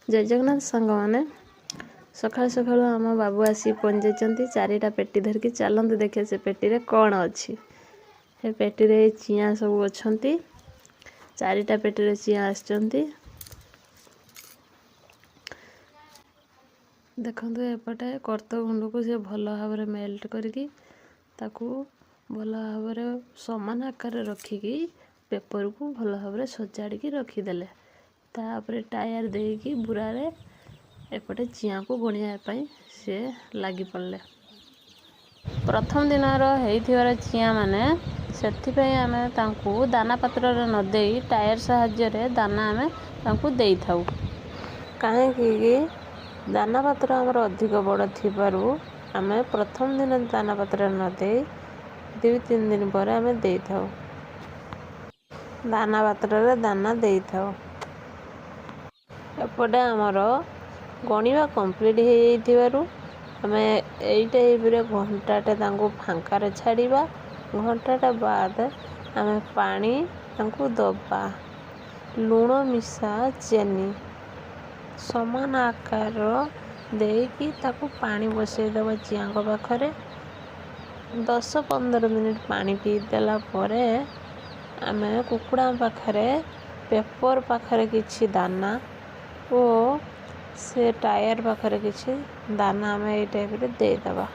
ଜୟ ଜଗନ୍ନାଥ ସାଙ୍ଗମାନେ। ସକାଳୁ ସକାଳୁ ଆମ ବାବୁ ଆସି ପହଞ୍ଚିଯାଇଛନ୍ତି ଚାରିଟା ପେଟି ଧରିକି। ଚାଲନ୍ତୁ ଦେଖିବା ସେ ପେଟିରେ କ'ଣ ଅଛି। ସେ ପେଟିରେ ଚିଆଁ ସବୁ ଅଛନ୍ତି। ଚାରିଟା ପେଟିରେ ଚିଆଁ ଆସିଛନ୍ତି। ଦେଖନ୍ତୁ, ଏପଟେ କର୍ତ୍ତ ଗୁଣ୍ଡକୁ ସେ ଭଲ ଭାବରେ ମେଲ୍ଟ କରିକି ତାକୁ ଭଲ ଭାବରେ ସମାନ ଆକାରରେ ରଖିକି ପେପରକୁ ଭଲ ଭାବରେ ସଜାଡ଼ିକି ରଖିଦେଲେ। ତାପରେ ଟାୟାର ଦେଇକି ବୁରାରେ ଏପଟେ ଚିଆଁକୁ ଗଣିବା ପାଇଁ ସେ ଲାଗି ପଡ଼ିଲେ। ପ୍ରଥମ ଦିନର ହେଇଥିବାର ଚିଆଁମାନେ, ସେଥିପାଇଁ ଆମେ ତାଙ୍କୁ ଦାନା ପାତ୍ରରେ ନ ଦେଇ ଟାୟାର ସାହାଯ୍ୟରେ ଦାନା ଆମେ ତାଙ୍କୁ ଦେଇଥାଉ। କାହିଁକି କି ଦାନା ପାତ୍ର ଆମର ଅଧିକ ବଡ଼ ଥିବାରୁ ଆମେ ପ୍ରଥମ ଦିନ ଦାନା ପାତ୍ରରେ ନ ଦେଇ 2-3 ଦିନ ପରେ ଆମେ ଦେଇଥାଉ, ଦାନା ପାତ୍ରରେ ଦାନା ଦେଇଥାଉ। ଏପଟେ ଆମର ଗଣିବା କମ୍ପ୍ଲିଟ୍ ହେଇଯାଇଥିବାରୁ ଆମେ ଏଇ ଟାଇପ୍ରେ ଘଣ୍ଟାଟେ ତାଙ୍କୁ ଫାଙ୍କାରେ ଛାଡ଼ିବା। ଘଣ୍ଟାଟା ବାଦ ଆମେ ପାଣି ତାଙ୍କୁ ଦେବା, ଲୁଣ ମିଶା ଚିନି ସମାନ ଆକାର ଦେଇକି ତାକୁ ପାଣି ବସେଇଦେବା ଚିଆଁଙ୍କ ପାଖରେ। 10-15 ମିନିଟ୍ ପାଣି ପିଇଦେଲା ପରେ ଆମେ କୁକୁଡ଼ାଙ୍କ ପାଖରେ ପେପର୍ ପାଖରେ କିଛି ଦାନା ଓ ସେ ଟାୟାର ପାଖରେ କିଛି ଦାନା ଆମେ ଏଇ ଟାଇପ୍ରେ ଦେଇଦେବା।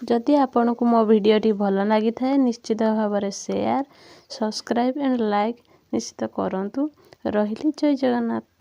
ଯଦି ଆପଣଙ୍କୁ ମୋ ଭିଡ଼ିଓଟି ଭଲ ଲାଗିଥାଏ, ନିଶ୍ଚିତ ଭାବରେ ସେୟାର, ସବସ୍କ୍ରାଇବ୍ ଆଣ୍ଡ ଲାଇକ୍ ନିଶ୍ଚିତ କରନ୍ତୁ। ରହିଲି, ଜୟ ଜଗନ୍ନାଥ।